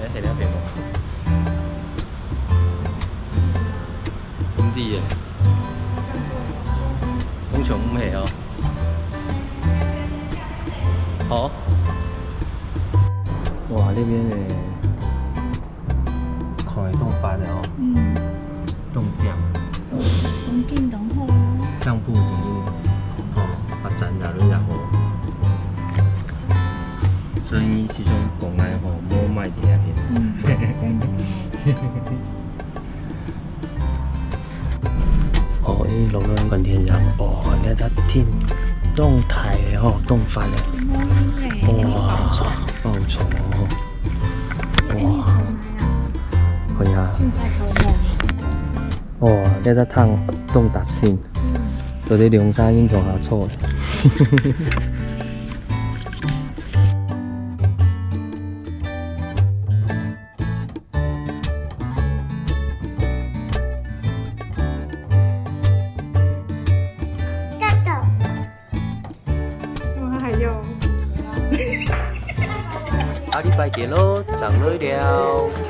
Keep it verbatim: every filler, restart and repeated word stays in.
哎，係了屏幕。毋知耶。通常毋係哦。好。哇，這邊呢，看會當發的哦。嗯。當靚。風景當好啊。這樣不行，哦，發展哪裡哪好。所以這種講來吼，莫買佇遐。嗯，真的。 哦，伊落來關天上，哦，這隻挺當大个吼，當闊个。哇，爆衝哦。哇，係啊。哇，這隻桶當踏實，做得兩三人共下坐。 哇，還有。下禮拜見咯，正來尞。